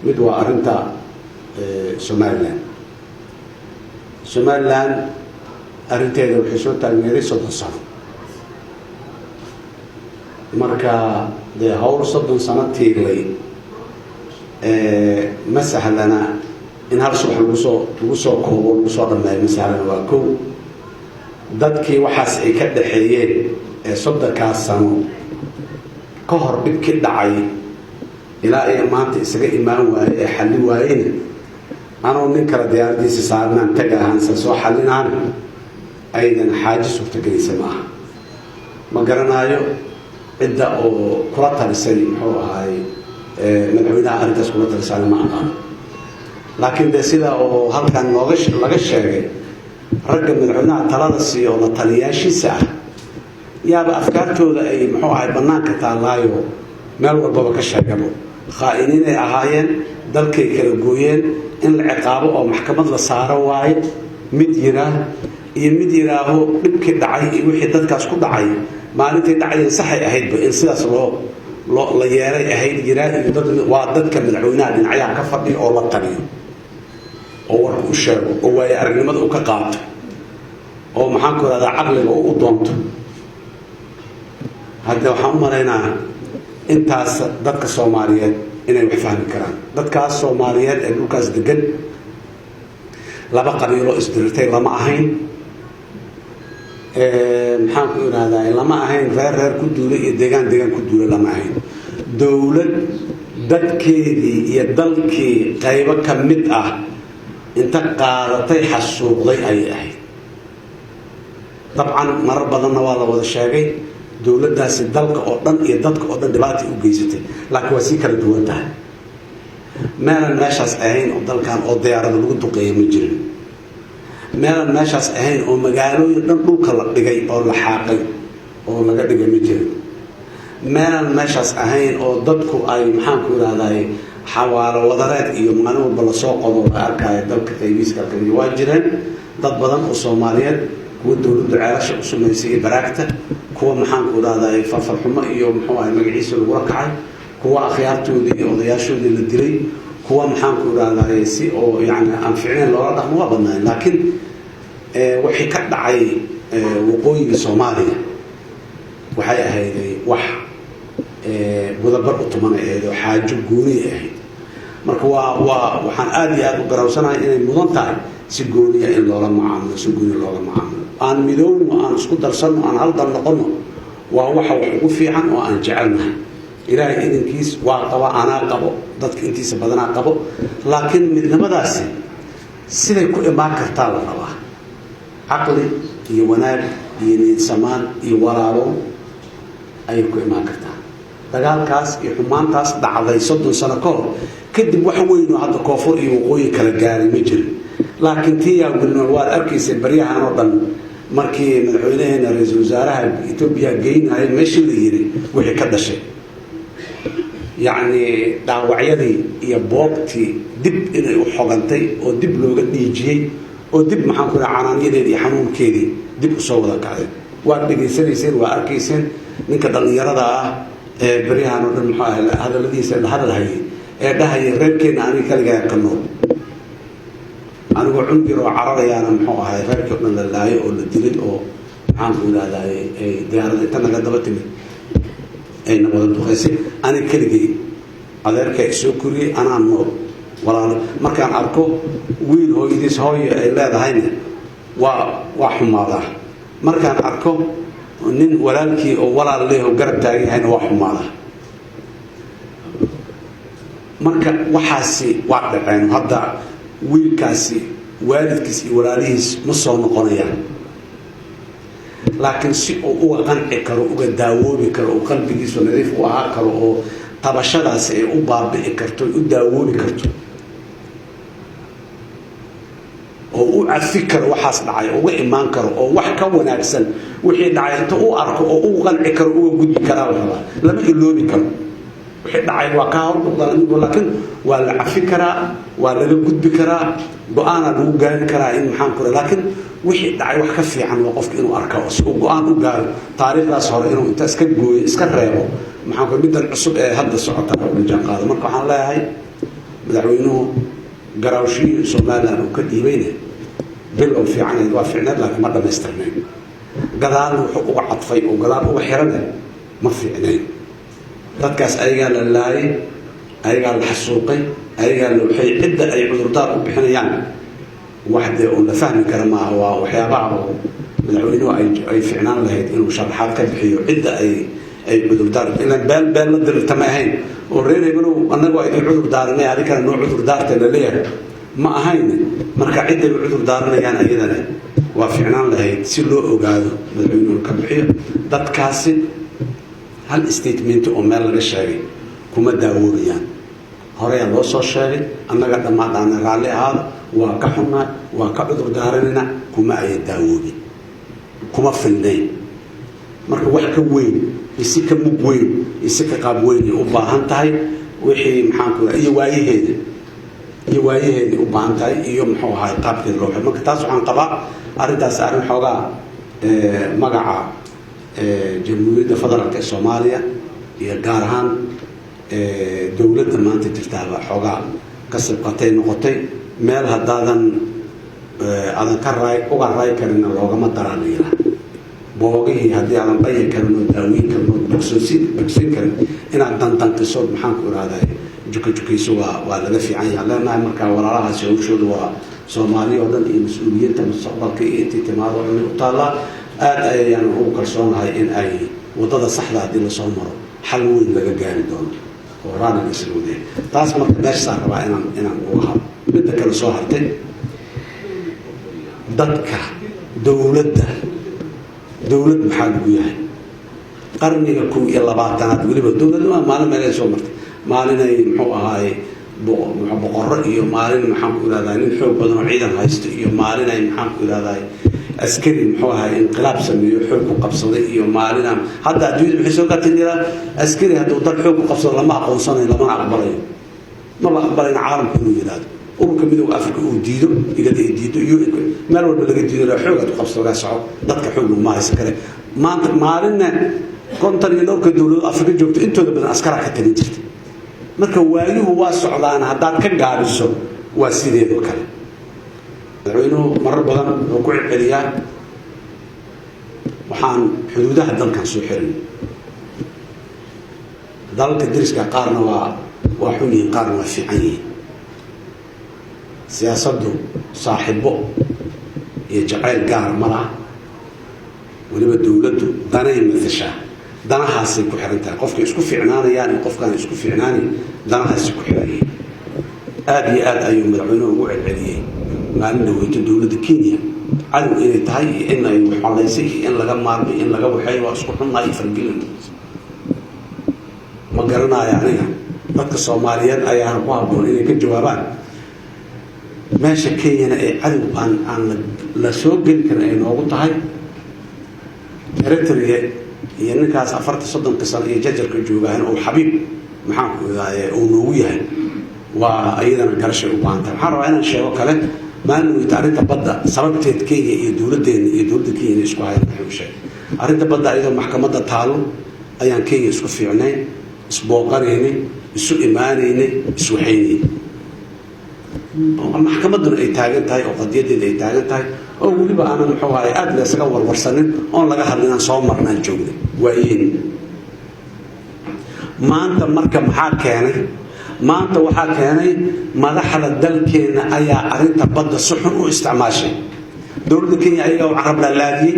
Mid waa arrinta Somaliland. Somaliland arrinteeda waxay soo taagneeday 30 sano. Marka dee hawl 30 sano tiiglay ma sahlana in hal subax lagu soo koobo, lagu soo dhameeyo, ma sahlana. Waa kow. Dadkii waxaas ay ka dhaxeeyeen ee 30kaas sano ka hor dhibkii dhacay ilaa ay maanta isaga imaan waaye ee xallin waayena, anoo nin kale diyaaradiisa saarnaan taga ahaanse soo xallinaana, aydan xaaji suurtagelaysa ma aha. Ma garanaayo cidda oo kula talisay, muxuu ahaay, madaxweynaha arrintaas kula talisaana ma aqaano. Laakiin dee sida oo halkan nooga laga sheegay, ragga madaxweynaha talada siiyo oo la taliyaashiisa ah yaaba afkaartooda ay, muxuu ahay, bannaanka taallaayo, meel walbaba ka sheegabo. Khaa'iniinay ahaayeen, dalkay kala gooyeen, in la ciqaabo oo maxkamad la saaro waaye mid yiraah, iyo mid yiraaho dhibkii dhacay iyo wixii dadkaas ku dhacay maalintay dhacayeen saxay ahaydba in sidaas loo la yeelay ahayd yiraa. Iyo dad waa dadka madaxweynaha dhinacyaha ka fadhiyo oo la taliyo oo warka u sheego oo waayo aragnimada uu ka qaato oo, maxaan ku rahdaa, caqliga oo u doonto. Hadda waxaan u malaynaa intaas dadka Soomaaliyeed inay wax fahmi karaan. Dadkaas Soomaaliyeed ee dhulkaas degan laba qabiiloo isdirirtay lama ahayn, maxaan ku idhahdaa, lama ahayn reer reer ku duulay iyo deegaan deegaan ku duulay lama ahayn. Dowlad dadkeedii iyo dalkii qaybo ka mid ah inta qaadatay xasuuqday ayay ahayd. Dabcan marar badanna waa la wada sheegay, dowladdaasi dalka oo dhan iyo dadka oo dhan dhibaatay u geysatay, laakiin waa sii kala duwan tahay. Meelan meeshaas ahayn oo dalkan oo diyaarada lagu duqeeya ma jirin. Meelan meeshaas ahayn oo magaalooyin dhan dhulka la dhigay oo la xaaqay oo laga dhigay ma jirin. Meelan meeshaas ahayn oo dadku ay, maxaan ku idhahday, xawaalo wadareed iyo maalin walba lasoo qodo la arkaayo dalka qaybiis kala kamid waa jireen. Dad badan oo Soomaaliyeed, kuwa dowladdu ceelasha u samaysay iyo baraagta, kuwa, maxaan ku idhahday, farfarxumo iyo, muxuu ahay, magaciisa lagula kacay, kuwa akhyaartoodii iyo odayaashoodii la dilay, kuwa, maxaan ku idhahday, si oo yani aan ficnayn loola dhaqmo waa badnaayeen. Laakiin wixii ka dhacay waqooyiga Soomaaliya waxay ahayday wax budabar u tumanay ahayd oo xaajo gooniya ahayd. Marka waa waxaan aada iyo aada u garawsanahay inay mudan tahay si gooniya in loola macaamilo, si gooniya loola macaamilo. Aan midowno, aan isku darsanno, aan hal dal noqono, waa waxa wax ugu fiican oo aan jecelnahay. Ilaahay idinkiis waa qaba, anaa qabo, dadka intiisa badanaa qabo. Laakiin midnimadaasi siday ku imaan kartaa la rabaa caqli iyo wanaag iyo niyadsamaan iyo walaalo ayay ku imaan kartaa. Dagaalkaas iyo xumaantaas dhacday 30 sano ka hor kadib, wax weyn oo hadda koonfur iyo waqooyi kala gaaray ma jirin. Laakiin tii yaa wilnool waad arkaysa baryahan oo dhan markii madaxweynaheena ra-iisul wasaaraha Etoobiya geynaya meeshii la yiri, wixii ka dhashay, yacni dhaawacyadii iyo boobtii dib inay u xogantay oo dib looga dhiijiyey oo dib, maxaan ku raha, canaanyadeedii iyo xanuunkeedii dib usoo wada kacday. Waad dhegaysanayseen, waa arkayseen ninka dhallinyarada ah ee baryahan oo dhan, muxuu ahay, hadalladiisa la hadal hayay ee dhahaya: "Reerkeenna aniga kaligaa ka nool, anigoo cungir oo cararayaana, muxuu ahay, reerkii o dhan la laayo oo la dilay oo, maxaan ku idhahdaay, ay diyaarada inta naga daba timid ayna wada duqaysay. Aniga keligay adeerkaa isoo koriyey, anaa nool walaalo. Markaan arko wiil hooyadiis hooyo ay leedahayna waa xumaadaa. Markaan arko nin walaalkii oo walaal leeho garab taagan yahayna waa xumaadaa." Marka waxaasi waa dhaceen. Hadda wiilkaasi waalidkiis iyo walaalihiis ma soo noqonayaan, laakiin si uu uga qanci karo, uga daawoobi karo, oo qalbigiisu nadiif u ahaa karo oo tabashadaasi ay u baabi'i karto, u daawoobi karto oo u cafi karo waxaas dhacay, uga imaan karo oo wax ka wanaagsan wixii dhacay inta u arko oo u qanci karo, uga gudbi karaa la rabaa. Lama iloobi karo wixii dhacay, waa kaa hor, laakiin waa la cafi karaa, waa laga gudbi karaa, go-aanaa lagu gaari karaa in, maxaan ku, laakiin wixii dhacay wax ka fiican waa qofka inuu arko si uu go-aan u gaaro taariikhdaas hore inuu inta iska gooyo, iska reebo, maxaan ku, middan cusub ee hadda socota ula jaan qaado. Marka waxaan leeyahay, Madaxweynuhu garaawshihii Somaliland uu ka dhiibayna bilow fiicanayd, waa fiicneed, laakiin ma dhamaystirnayn. Gadaal wuxuu uga cadfay oo gadaal uga xirana ma fiicnayn. Dadkaas ayagaa la laayay, ayagaa la xasuuqay, ayagaa la waxay. Cidda ay cudurdaar u bixinayaan wax dee uun la fahmi kara maaha. Waa waxyaabaha oo madaxweynuhu ay fiicnaan lahayd inuu sharaxaad ka bixiyo cidda ay cudurdaar, ilaan beel beel la dirirta ma ahayn oo reer hebelow annagu waa idin cudur daaranay, adinkana noo cudur daarta la leeyahay ma ahayn. Marka cidday u cudur daaranayaan ayadana waa fiicnaan lahayd si loo ogaado madaxweynuhu ka bixiyo. Dadkaasi hal statement oo meel laga sheegay kuma daawoobayaan. Horeyaa loo soo sheegay, annaga dhammaadhaana raalli ahaada, waa ka xunnaa, waa ka cudur daaranayna, kuma ayan daawoobin, kuma filnayn. Marka wax ka weyn iyo si ka mug weyn iyo si ka qaab weyn ay u baahan tahay wixii, maxaan ku, iyo waayaheeda, iyo waayaheeday u baahan tahay, iyo muxuu ahaay qaabkeeda loo. Marka taas waxaan qabaa arrintaas arrin xoogaa magaca Jamhuuriyadda Federaalka ee Soomaaliya iyo gaar ahaan dowladda maanta jirtaaba xoogaa ka sibqatay noqotay. Meel haddaadan aadan ka raay uga raay karinna loogama daraa la yiraa. Boogihii haddii aadan dhayi karin oo daaweyn karin oo bogsiin karin, inaad dandanqiso, maxaan ku irahday, juka jukayso, waa laga fiican yahay leenahay. Marka walaalahaasi hawshooda waa Soomaaliya oo dhan iyo mas-uuliyiinta mustaqbalka iyo intii timaado o dhan u taallaa. Aada ayayaan ugu kalsoonahay in ay waddada saxda haddii lasoo maro xal weyn laga gaari doono oo raalliga isla wadayahay taas. Marka meeshasaan rabaa inaan uga hado. Midda kale soo hartay, dadka dowladda, dowlad maxaa lagu yahay? Qarniga 21aad weliba dowladda maalin meelay soo martay, maalinay muxuu ahaaye boqorro, iyo maalin, maxaan ku irahdaa, nin xoog badan oo ciidan haysto, iyo maalinay, maxaan ku irahdaa, askari muxuu ahaay inqilaab sameeyo xoog ku qabsaday, iyo maalina hadda adduunyada maxay soo gaartay yiraa askari hadduu dal xoog ku qabsado lama aqoonsanayo, lamana aqbalayo, maba aqbalayna caalamku inuu yidhaahdo. Ururka Midooda Africa uu diido, igada ay diido, UN meel walba laga diido. Xoogaad ku qabsado, lagaa soco, dadka xoog laguma haysan kare. Maanta maalinna 50 iyo dhowrka dowladood Afrika joogto intooda badan askaraa ka talin jirta. Marka waayuhu waa socdaan, haddaad ka gaabiso waa sideedoo kale. Madaxweynuhu marar badan wuxuu ku celceliyaa waxaan xuduudaha dalkan soo xirin. Dalalka deriska qaarna waa xun yihiin, qaarna waa fiican yihiin. Siyaasaddu saaxiibo iyo jacayl gaara ma laha. Weliba dowladdu danay matashaa, danahaasay ku xiran tahay. Qofkay isku fiicnaanayaan iyo qofkaan isku fiicnaanayn danahaasay ku xiran yihiin. Aada iyo aad ayuu madaxweynuhu ugu celceliyey maalin dhaweyto dowladda Kenya cadow inay tahay iyo in ay waxalaysay iyo in laga maarmay, in laga waxeeyo, waa isku xunnahay iyo fargelin. Ma garanayo aniga, dadka Soomaaliyeed ayaana ku habboon inay ka jawaabaan. Meesha Kenyana ay cadow aan la soo geli karin ay noogu tahay, Eritrea iyo ninkaas 40 30-ka sano iyo jajarka joogaan uu xabiib, maxaan ku idaaye, uu noogu yahay, waa iyadana garashay u baahan tahay. Waxaan rabaa inaan sheego kale, maalin weyta arrinta badda sababteed Kenya iyo dowladdeena iyo dowladda Kenya inay isku hayaan. Waxay u sheegay arrinta badda iyadoo maxkamadda taalo ayaan Kenya isku fiicnayn, isbooqanaynay, isu imaanaynay, iswaxaynayn, maxkamadduna ay taagan tahay oo qadiyadeeda ay taagan tahay, oo weliba aanan, muxuu ahay, aada la isaga warwarsanin oon laga hadlin aan soo marnaan joognay waayeen. Maanta marka maxaa keenay? Maanta waxaa keenay madaxda dalkeenna ayaa arrinta badda si xun u isticmaashay. Dowladda Kenya ayagaa u carab laalaadiyey,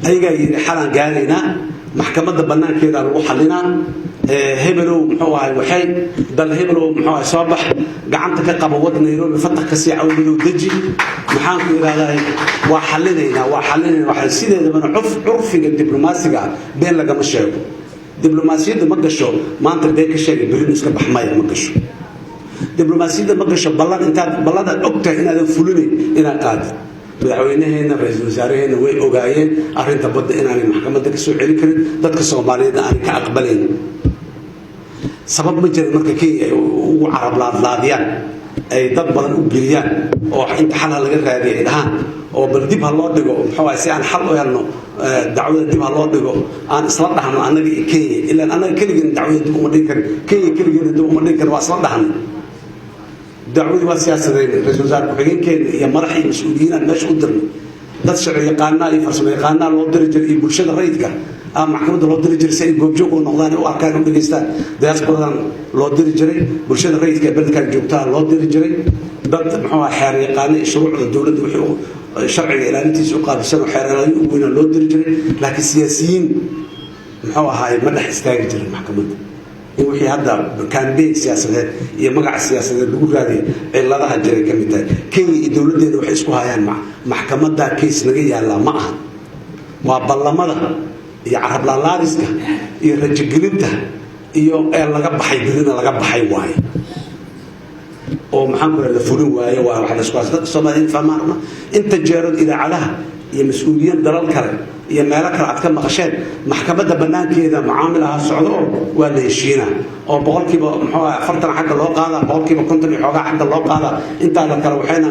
ayagaa yidhi xalaan gaaraynaa, maxkamadda bannaankeeda lagu xalinaa, hebelow muxuu ahay waxay dal hebelow muxuu ahay soo bax, gacanta ka qaba wad Nairobi, fatax ka sii cawmadow deji, maxaan ku idhahdaa, waa xalinaynaa, waa xalinaynaa. Waxay sideedabana curfiga diblomaasiga ah been lagama sheego. Diblomaasiyadda ma gasho maanta been ka sheegay, berrina iska baxmaya, ma gasho. Diblomaasiyadda ma gasho ballan intaad ballan aad og tahay inaadan fulinayn inaad qaadid. Madaxweynaheenna, ra-iisul wasaaraheenna way ogaayeen arrinta badda inaanay maxkamadda ka soo celin karin, dadka Soomaaliyeedna aanay ka aqbalayn. Sabab ma jirin marka Kenya ay ugu carablaadlaadiyaan, ay dad badan u geliyaan oo inta xal ha laga raadiya ay dhahaan, oo bal dib ha loo dhigo, muxuu ahay, si aan xal u helno dacwada dib ha loo dhigo, aan isla dhahno annaga iyo Kenya. Ilaan annaga keligeen dacwada dib uma dhigi karin, Kenya keligeena dib uma dhigi karin, waa isla dhahnay. Dacwadii waa siyaasadeyn. Ra-isul wasaare ku-xigeenkeena iyo madax iyo mas-uuliyiinaan meesha u dirnay, dad sharci yaqaanaa iyo farsamo yaqaanaa loo diri jiray, iyo bulshada rayidka ama maxkamadda loo diri jiray si ay goobjoog u noqdaan, u arkaan, u dhegeystaan. Diasporadan loo diri jiray, bulshada rayidka ee beledkan joogtaa loo diri jiray, dad muxuu aha xeer yaqaana iyo shuruucda dowladda wixii sharciga ilaalintiisa u qaabilsan oo xeer ilaalin u weynaa loo diri jiray. Laakiin siyaasiyiin muxuu ahaay ma dhex istaagi jirin maxkamadda. In wixii hadda campaign siyaasadeed iyo magaca siyaasadeed lagu raadiyo ciladaha jiray ka mid tahay. Kenya iyo dowladdeeda waxay isku hayaan maxkamadda case naga yaallaa ma aha, waa ballamada iyo carablaalaadiska iyo rajogelinta iyo ee laga baxay, birina laga baxay waaye oo maxaan ku la fulin waaye. Waa wax la isku haysto. Dadka Soomaaliya fahmaan rabna. Inta jeerood idaacadaha iyo mas-uuliyiin dalal kale iyo meelo kale aad ka maqasheen maxkamadda banaankeeda mucaamilaha socdo oo waa la heshiinaa oo 40% muxuu 40 xagga loo qaadaa, 50% iyo xoogaa xagga loo qaadaa, intaa la kale waxayna